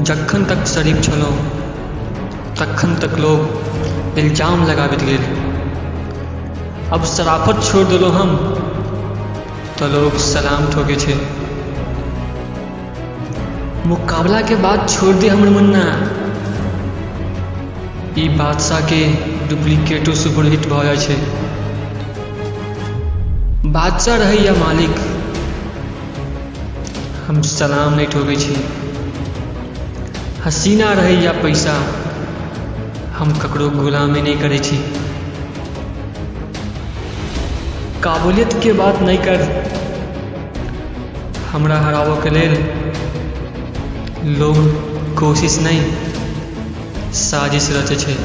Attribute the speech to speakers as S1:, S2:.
S1: जखन तक शरीफ छलहुँ तखन तक लोग इल्जाम लगाबैत गेल। अब शराफत छोड़ि देलहुँ हम तऽ लोग सलाम ठोकै छै। मुकाबलाके बात छोड़ि दे हमर मुन्ना, ई बादशाहके डुप्लीकेटो सुपरहिट भऽ जाइ छै। बादशाह रहै या मालिक, हम सलाम नहि ठोकै छी। हसीना रहै या पैसा, हम ककरो गुलामी नहि करै छी। काबिलियतके बात नहि कर, हमरा हराबऽके लेल लोग कोशिश नहि साजिश रचै छै।